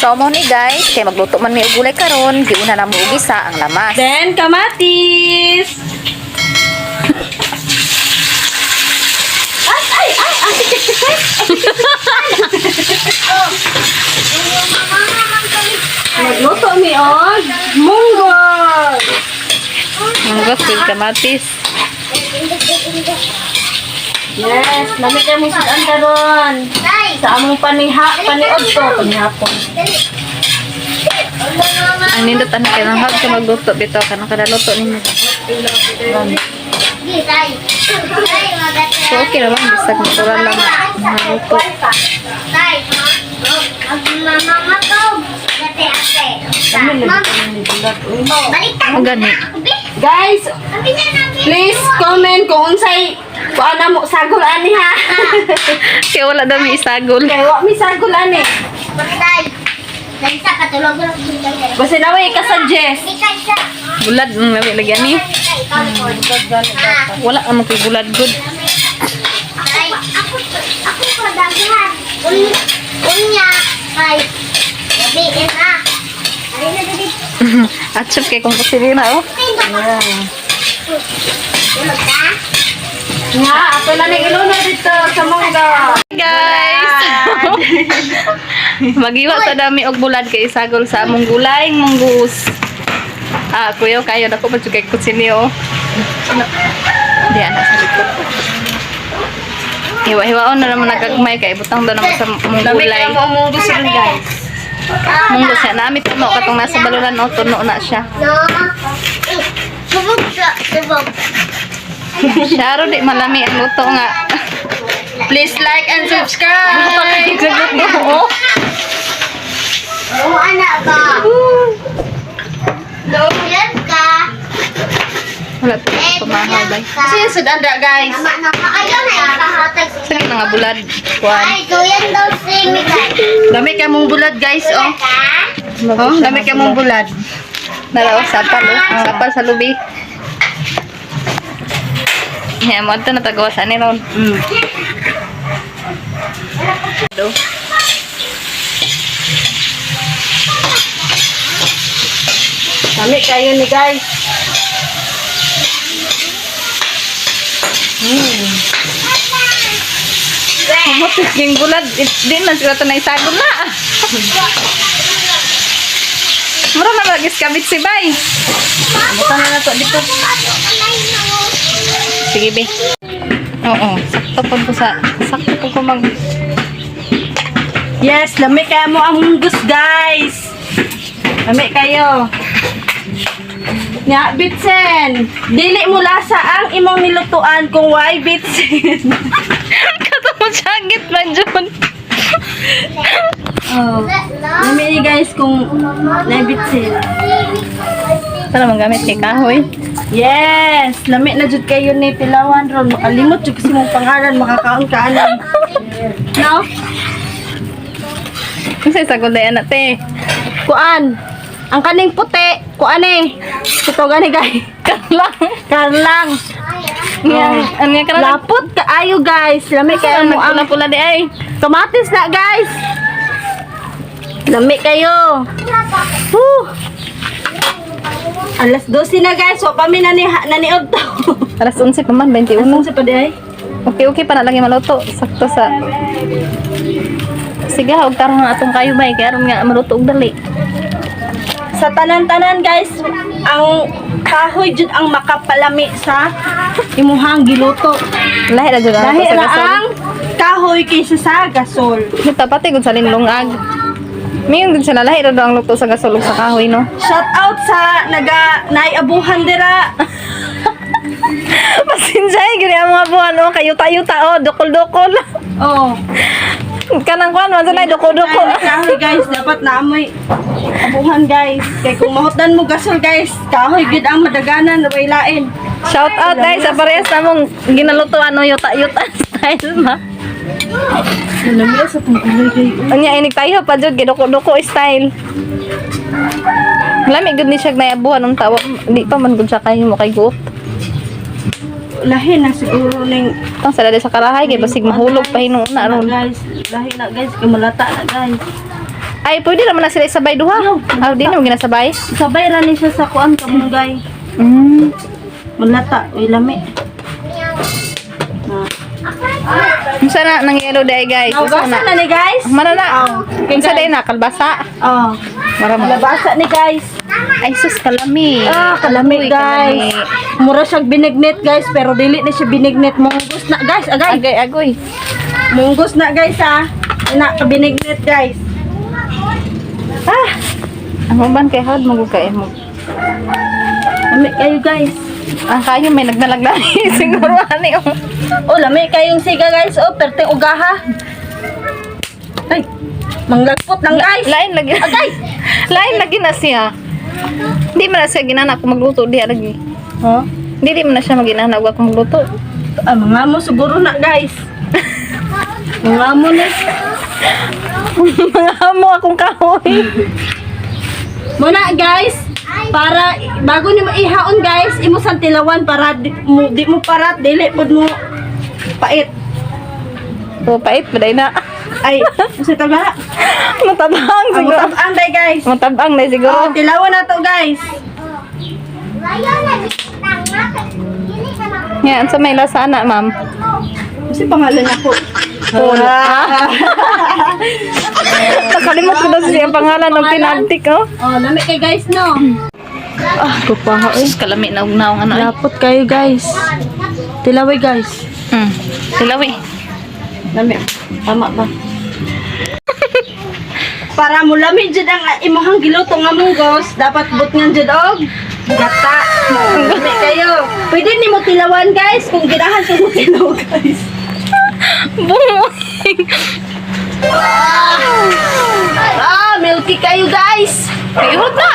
So mo ni guys, kay magluto man mi og gulay karon, giuna na mo og gisa ang lamas. Then, kamatis. Ay, ay, ay, ay, ay, ay, Magluto mi og munggo. Munggos with kamatis. Yes, lami kay mo sudan karon. Sa among paniha, paniod to, panihapon. Ang nindot ani kay nang hag ka magluto bitaw kanang kada luto ninyo. So okay ra bang bisag natural lang nga luto. Mo gani. Guys, please comment kung unsay kuan na mo sagol ani ha. Kay wala daw mi isagol. Kay wa mi sagol ani. Basta na way ka-suggest. Bulad ang lami lagi ani. Wala ang kay bulad good. Ako ako pa daghan. Unya kay gabi na. Ari na dili. Atsup kay kung kusilina oh. Tulog ka? Nga, ato na ning iluna dito sa munggo. Guys. Magiwa sa dami og bulad kay isagol sa among gulay munggus. Ah, kuya kayo dako pa jud kay kutsilyo. Di ana sa likod. Hiwa-hiwaon na naman nagagmay kay butang daw naman sa mong Lami gulay. kay mo munggo sa guys. Munggo siya nami tuno katong nasa baluran o tuno na siya. No. Eh, subog sa subog. Siya ro di malami ang luto nga. Please like and subscribe. Oo. Oo, ana ba? Yan ka. Wala pa pamahaw bay. Kasi yung sudan da guys. Tama na ka. Ayaw na ipahatag sa Sige na nga bulad. Kuan. Ay, duyan daw si Miguel. Dami kay mong bulad guys oh. Ka? Oh, dami kay mong bulad. Naraw, sapal oh. Sapal sa lubi. Ya, mo adto natagawa sa ani ron. Do. Dami kayo ni guys. Humot yung bulad. Di man siguro ito na isagol na. Mura na lagi kabit si Bay. Butan na nato dito. Sige, be. Oo, sakto po ko sa sakto po ko mag Yes, lami kayo mo ang munggus guys. Lami kayo. Nga, bitsin. Dili mo lasa ang imong nilutuan kung why bitsin. Katong jacket man jud. Oh. Lami ni guys kung na bitsin. Para manggamit kay kahoy. Yes, lami na jud kayo ni Pilawan ron. Makalimot jud kasi mong pangalan, makakaon ka ano. No? Kasi sa gulay anak te. Kuan. Ang kaning puti, kuan eh. Ito gani guys. Kalang. Karlang. Nga, ano nga kalang? Lapot kaayo guys. Lami kayo mo ang Pula-pula di ay. kamatis na guys. Lami kayo. Whew. Alas 12 na guys. Wa pa mi nani naniod to. Alas 11 pa man, 21. Alas 11 pa di ay. Okay, okay pa na lagi maluto. Sakto sa Sige, og tarong nga atong kayo bay kay aron nga maluto og dali. Sa tanan-tanan guys, ang kahoy jud ang makapalami sa imuhang giluto. Lahi ra jud ang Lahi luto sa ra gasol. ang kahoy kaysa sa gasol. Kita pati gud sa linlungag. Mayon gud sila lahi ra daw ang luto sa gasol ug sa kahoy no. Shout out sa naga naiabuhan dira. Pasinjay gini ang mga buwan oh, kayuta-yuta oh, dukol-dukol. Oh. Kanang kuan man sila dukol-dukol. Ay, kahoy guys, dapat naamoy abuhan guys. Kay kung mahutdan mo gasol guys, kahoy gid ang madaganan way lain. Shout out guys sa parehas namong ginaluto ano yuta-yuta style ma. Lami sa tong gulay kay. Unya inig tayo pa jud giduko-duko style. Lami gud ni siya naiabuhan ng tawa. Di pa man gud siya kayo mo kay guot. Lahi na siguro ning Tang sa dali sa karahay kay basig mahulog pa hinuon na ron. guys. Lahi na guys, kay malata na guys. Ay, pwede naman na sila isabay duha. Ah, di naman ginasabay. Sabay ra ni siya sa kuan kamunggay. Mulata, uy lami. Na. Unsa na nang yellow day, guys? Unsa Naugasan na? na ni guys. Mana na? Oh, Unsa day na kalbasa? Oh. Mara mo. Kalabasa ni guys. Ay sus, kalami. Ah, kalami Uy, guys. Mura siyang binignit guys, pero dili na siya binignit. Munggos na guys, agay. Agay, agoy. Munggos na guys ah. Na binignit guys. Ah. Ang uban kay hod mo kay mo. Lami kayo guys. Ah, kayo may nagdalaglag siguro ani oh. Oh, lami kayong siga guys. Oh, perteng ugaha. Ay, manglagpot lang guys. Lain lagi. Agay! Lain lagi na siya. Di man na siya ginana ako magluto diha lagi. Huh? Di di man na siya maginana og ako magluto. Ah, mga mo siguro na guys. Mga mo na. Mga amo akong kahoy. Muna guys, para bago nimo ihaon guys, imo sang tilawan para di mo parat dili pud mo pait. O pait pa day na. Ay, sa taga. Matabang siguro. Ang day guys. Matabang na siguro. Oh, tilawan na to guys. Nga, unsa may lasa ana, ma'am? Kasi pangalan ako. Paul. Ah. Nakalimot ko na siya ang pangalan ng tinagtik, oh. Oh, lami kay guys no. Ah, kupaha, oy. Kalami na og naong ano, ay. Lapot kayo guys. Tilaway guys. Tilawi. Lami. Tama ba? Para mo lami jud ang imong giluto nga munggos, dapat butngan jud og gata. Lami kayo. Pwede nimo tilawan guys kung ginahan ka mo tilaw guys. Bungoy. Ah, milky kayo guys. Kay na. Ha?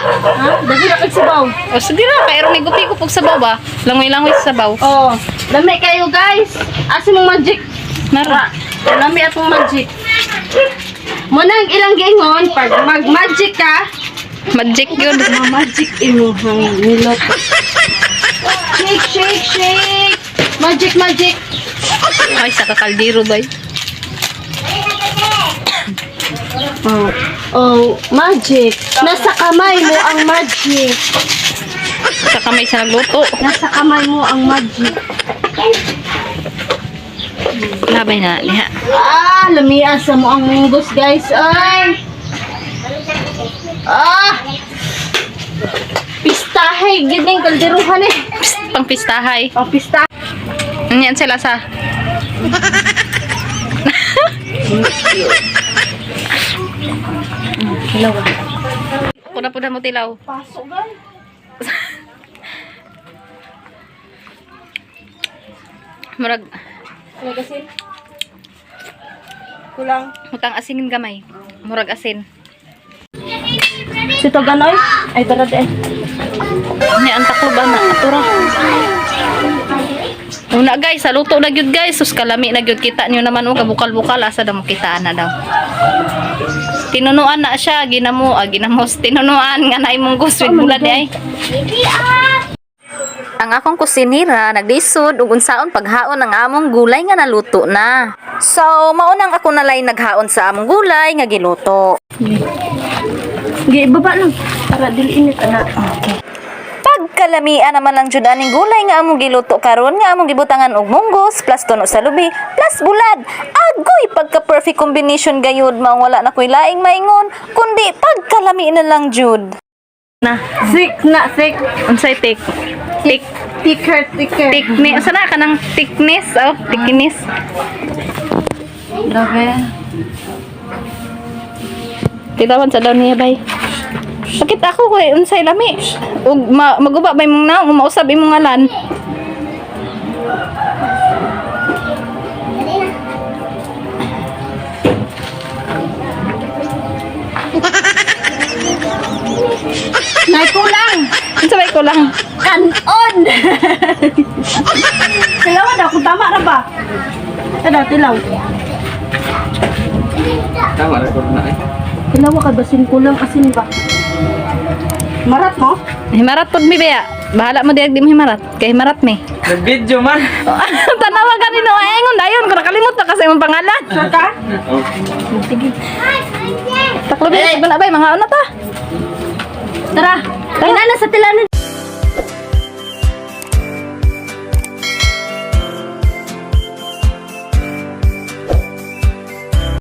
Dali ra kag sabaw. O sige na, kay ron gupi ko pug sabaw ba? Langoy-langoy sa sabaw. Oh, lami kayo guys. Asa mong magic? Nara. Lami atong magic. Mo nang ilang giingon pag mag-magic ka, Magic yun. Ma-magic imuhang nilot. Shake, shake, shake. Magic, magic. Ay, sa kakaldiro bay. Oh, oh, magic. Nasa kamay mo ang magic. Sa kamay sa nagluto. Nasa kamay mo ang magic. Labay na niya. Ah, lamia sa mo ang munggos, guys. Ay. Ah. Pistahe, gining kalderuhan eh. Psst, pang pistahay. Pang pista. Yan sila sa. Hello. Puna-puna mo tilaw. Pasok, guys. Murag, Ano kasi? Kulang. mutang asinin gamay. Murag asin. Si Taganoy? Ay, tara eh. Ni ang taklo ba na atura. Una guys, sa luto na gyud guys, sus kalami na gyud kita niyo naman oh kabukal-bukal asa daw mo kita na daw. Tinunuan na siya, ginamo, ah, ginamos, tinunuan nga na imong with bulad ay. Ang akong kusinira naglisod ug unsaon paghaon ang among gulay nga naluto na. So, maunang ako nalay naghaon sa among gulay nga giluto. Sige, ibaba lang. Para dili init, anak. Okay. Pagkalamian naman lang jud aning gulay nga among giluto karon nga among gibutangan og munggos plus tuno sa lubi plus bulad. Agoy pagka perfect combination gayud maong wala na koy laing maingon kundi pagkalami na lang jud. Na, Thick na, thick. unsay tik? Tik Thicker, thicker. thickness, unsa na kanang thickness oh, thickness. Grabe. Tilawan sa daw niya bay. Bakit ako ko eh, unsay lami? Ug ma maguba bay mong naong mausab imong ngalan. Nay, kulang! Unsa bay kulang? Kanon! Tilaw daw, kung tama na ba? Tada, tilaw. Tama, record na eh. Tilaw ka basin kulang asin ba? Marat mo? Himarat pod mi baya. Bahala mo diag di mo himarat. Kay himarat mi. Nag-video man! Tanawa ganino ay ingon dayon ko nakalimot na kasi imong pangalan. Sure ka? Oh. Sige. Paklubi na bay, mga ano ta. Tara. Inana sa tilanan.